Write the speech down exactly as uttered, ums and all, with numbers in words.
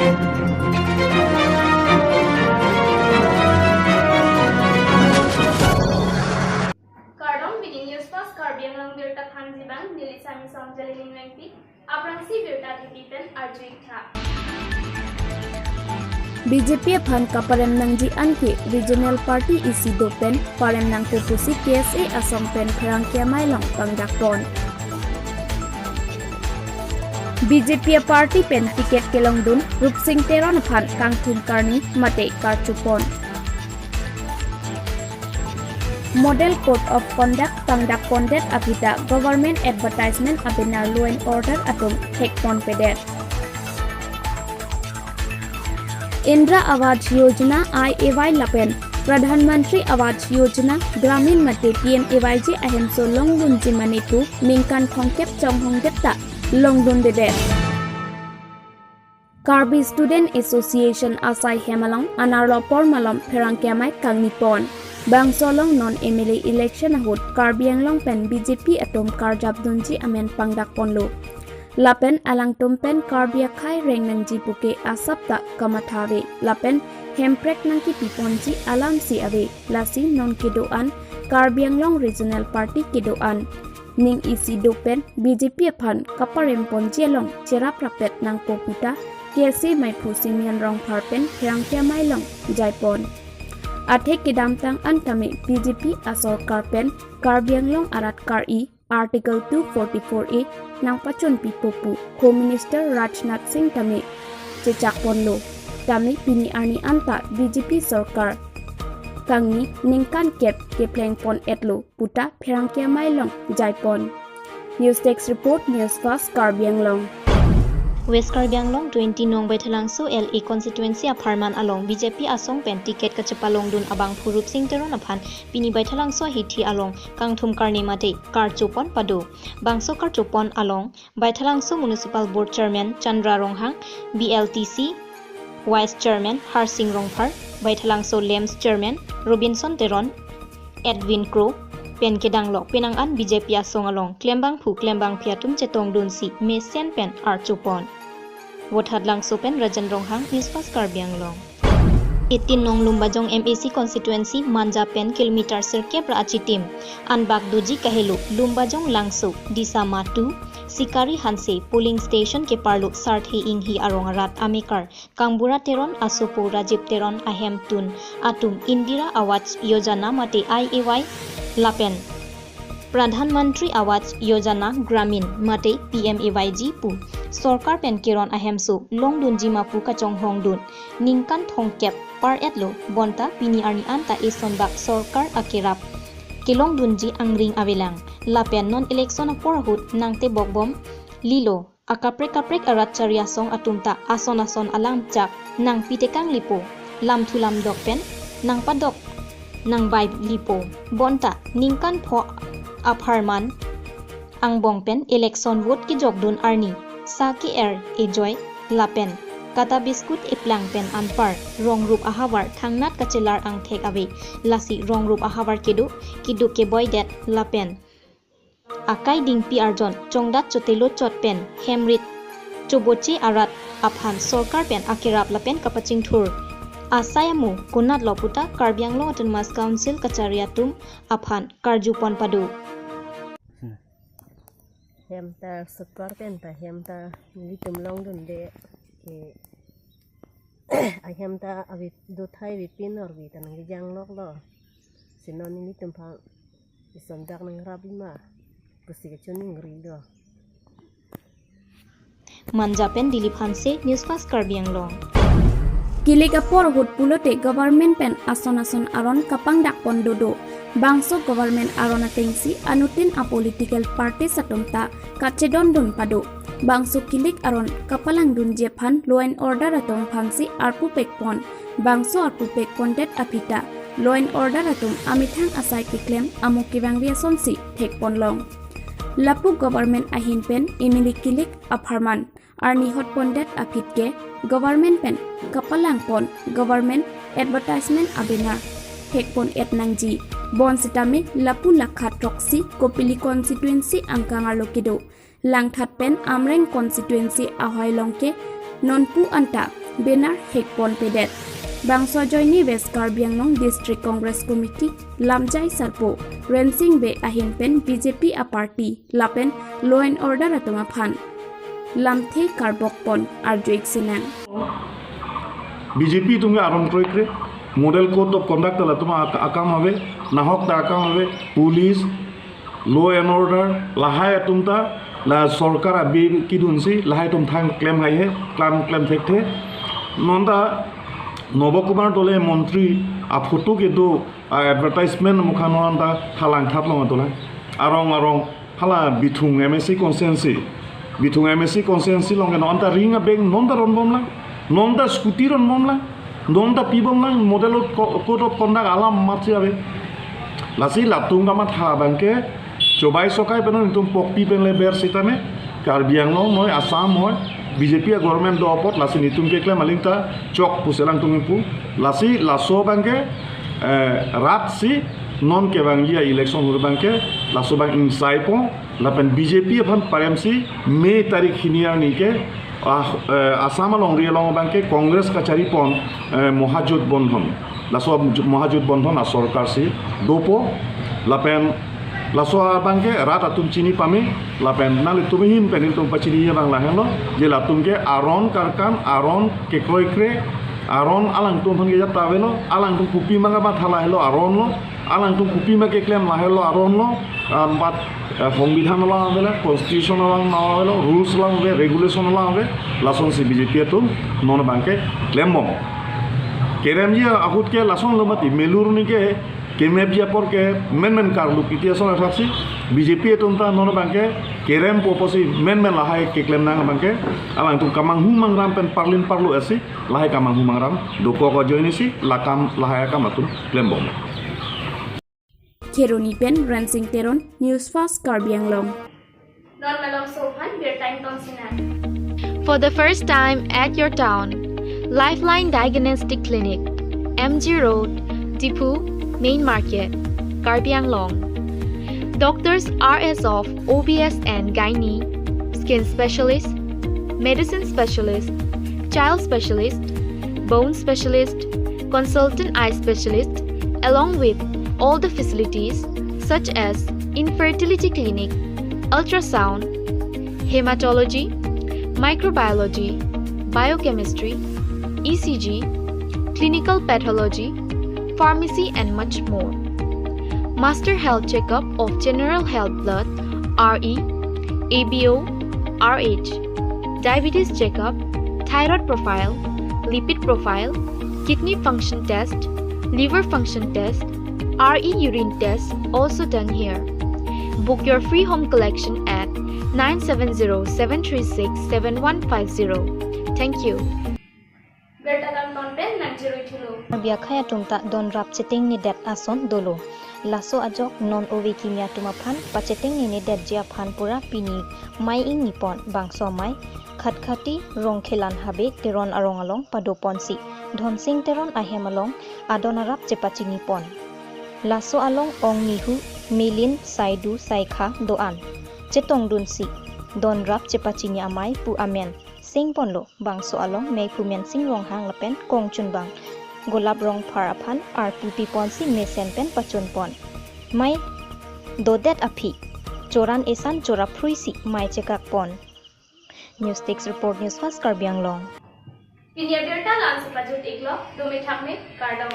Kardom, pini News Fast Karbi Anglong birta thanji abang neli Sami Song Jalining Wengpi. Aphrangsi birta thepi pen arju-ik tha. B J P aphan kaparem nangji anke regional party isi do pen parem nangpo pusi K S A asong pen pherangke amei along pangdakpon. B J P aparty pen ticket kelongdun Rupsing Teron aphan kangthum karni mate karchopon. Model Code of Conduct pangdakpondet aphi ta government advertisement a-banner law and order atum thekponpedet. Indira Awas Yojana I A Y lapen Pradhan Mantri Awas Yojana Gramin mate P M A Y G ahemso longdunji mane pu ningkan thomkep chonghongdet ta longdundedet. Karbi Student Association asai hem along anerlo apor malom pherangke amei kangnipon. Bangso along non M L A election ahut Karbi Anglong pen B J P atum karjapdunji amen pangdakponlo. Lapen alangtum pen Karbi akhei reng nangji puke asap ta kamatha ave. Lapen hemprek nangkipiponji alamsi ave. Lasi non kedo-an Karbi Anglong Regional Party kedo-an ning isi do pen B J P aphan kaparemponji along cherap rapet nangpo puta K S A meiphu Simeon Rongphar pen pherangke amei along jaipon. Athe kedamtang an tame B J P asorkar pen Karbi Anglong arat kar-i Article two forty-four A nangpachunpipo pu Home Minister Rajnath Singh tame chechakponlo. Tame pini arni anta B J P sorkar kangni ningkan kep keplengpon-etlo puta pherangke amei along jaipon. News Desk Report, News Fast Karbi Anglong. West Karbi Anglong twenty nong Baithalangso L A constituency apharman along B J P asong pen ticket kachepalongdun abangphu Rupsing Teron aphan pini Baithalangso ahithi along kangthum karni mate karchopon pado. Bangso karchopon along Baithalangso Municipal Board Chairman Chandra Ronghang, B L T C Vice Chairman Harsing Rongphar, Baithalangso LAMPS Chairman Robinson Teron, Edwin Kro pen kedang lok penang an B J P asong along klembangphu klembangphi atum chetongdunsi mesen pen archopon. Vothatlangso pen Rajan Ronghang, News Fast Karbi Anglong. Eighteen nong Lumbajong M A C constituency Manja pen kilometer sirkep ra achitim anbak doji kahelo Lumbajong Langso Disama two Sikari Hanse polling station keparlo Sarthe Inghi arong arat amekar Kangbura Teron asopo Rajib Teron ahemtun atum Indira Awas Yojana mate I A Y lapen Pradhan Mantri Awas Yojana Gramin mate P M A Y G pu sorkar pen keron ahemso longdunji ma pu kachonghongdun ningkan thomkep par-etlo, bonta pini arni anta esonbak sorkar akerap kelongdunji angring avelang. Lapen non election apor ahut nangtebokbom lilo. Akaprek kaprek arat chari asong atum ta ason ason alam chak nangpitekanglipo, lamthu lamdok pen nangpadok nangbailipo. Bonta ningkan pho apharman angbong pen election vote kejokdun arni sa ke-er ejoi lapen kata biscuit eplang pen anpar rongrup ahavar thangnat kachelar angthek ave. Lasi rongrup ahavar kedo keduk keboidet lapen akai dingpi arjon chongdat chotelo chot pen hemrit choboche arat aphan sorkar pen akerap lapen kapachingthur asai amo konatlo puta Karbi Anglong Autonomous Council kachari atum aphan karjupon pado. Hem ta sorkar pen ta hem ta nelitum longdunde, eh, ahem ta avi dothai avepin arvi ta nangkejang loklo. Si non nelitum aphan isondak nangrap-i ma pusi kachoningri do. Manja pen Dilip Hanse, News Fast Karbi Anglong. Kilik apor ahut pulote government pen ason ason aron kapangdakpon dodo. Bangso government aron atengsi anuttin a-political parties atum ta kachedondun pado. Bangso kilik aron kapalangdunji aphan law and order atum aphansi arpupekpon. Bangso arpupekpondet aphi ta law and order atum amethang asai keklem amo kevangve asonsi thekponlong. Lapu government ahin pen M L A kilik apharman arni hotpondet aphi ke government pen kapalangpon, government advertisement a-banner thekpon-et nangji. Bonsitame lapu lakha throksi Kopili constituency angkang arlo kedo. Langthat pen Amreng constituency ahoi along ke nonpu anta banner hekponpedet. Bangso ajoine West Karbi Anglong District Congress Committee lamjai sarpo Rensing Bey ahin pen B J P a party lapen law and order atum aphan lamthe karbokpon arju-ik sinang. B J P atum ke aron kroikre, model code of conduct latum ak- akam ave, nahok ta akam ave, police, law and order, lahai atum ta la sorkar abi kedunsi lahai atum thang klem haihe, klem klem thekthe. Non ta Nobo Kumar Doloi montri a photo kedo a advertisement mukha non ta thalang thap long atola. Arong arong hala Bithung M A C constituency. Bithung M A C constituency along ke non ta ring abeng non ta ronbomlang. Non ta scooty ronbomlang. Non ta pibomlang model of co- code of conduct alam matsi ave. Lasi latum kamatha abangke chobai sokai pen nelitum pokpi pen le ber sitame Karbi Anglong noi Assam noi B J P a government do apot lasi nelitum keklem aling ta chok pusi alangtum pu. Lasi laso abangke eh, rat si non kevangji a election hur abangke laso abang ingsaipo lapen B J P aphan paremsi May tarik hini arni ke ah, eh, Assam alongri along abangke Congress kacharipon eh, Mahajot Bandhan. Laso Mahajot Bandhan a sorkar si dopo lapen laso abangke rat atum chini pame lapen nanglitum ahin pen nelitum pachini abang lahenlo je latum ke aron karkan aron kekroikre aron alangtum aphan kejat ta avelo, alangtum kopima kamatha lahelo aron lo, alangtum kopima keklem lahelo aron lo, ah, but eh, songbidhan along avelo, constitution along avelo, rules along ave, regulation along ave, lasonsi B J P atum non abangke klembom. Keremji ahut ke lason lo mati, melu arni ke kemepji apor ke menmen karluk iti ason asaksi B J P atum ta non abangke kerempo pusi menmen lahai keklem nang abangke alangtum kamanghu mangram pen parlin parlo asi lahai kamanghu mangram dokok ajoine si lakam lahai akam atum klembom. Kheroni pen Rensing Teron, News Fast Karbi Anglong. Non malom sophan birta ingtong sinang. For the first time at your town, Lifeline Diagnostic Clinic, M G Road, Diphu, Main Market, Karbi Anglong. Doctors are as of O B S and Gynae, Skin Specialist, Medicine Specialist, Child Specialist, Bone Specialist, Consultant Eye Specialist, along with all the facilities such as Infertility Clinic, Ultrasound, Hematology, Microbiology, Biochemistry, E C G, Clinical Pathology, Pharmacy and much more. Master Health Checkup of General Health Blood, R E, A B O, R H, Diabetes Checkup, Thyroid Profile, Lipid Profile, Kidney Function Test, Liver Function Test, R E Urine Test also done here. Book your free home collection at nine seven zero seven three six seven one five zero. Thank you. Birta kangton pen nangcherui thulo. Karbi akhei atum ta donrap chetengne det ason dolo. Laso ajok non ove kimi atum aphan pachetengne detji aphan pura pini mei ingni pon. Bangso amei Khatkhati Rongkhelan Habe Teron arong along padoponsi Dhonsing Teron ahem along adon arap chepachini pon. Laso along ong nihu, milin, saidu, saikha do-an chetongdunsi donrap chepachini amei pu amen singponlo. Bangso along Meiphu Mensing Ronghang lapen kongchunbang Golap Rongphar aphan arpu piponsi mesen pen pachunpon. Mei dodet aphi choran esan chorap phruisi mei chekakpon. News Desk Report, News Fast Karbi Anglong. Pini abirta la-ansi pajut-iklo, dome thakme, kardom.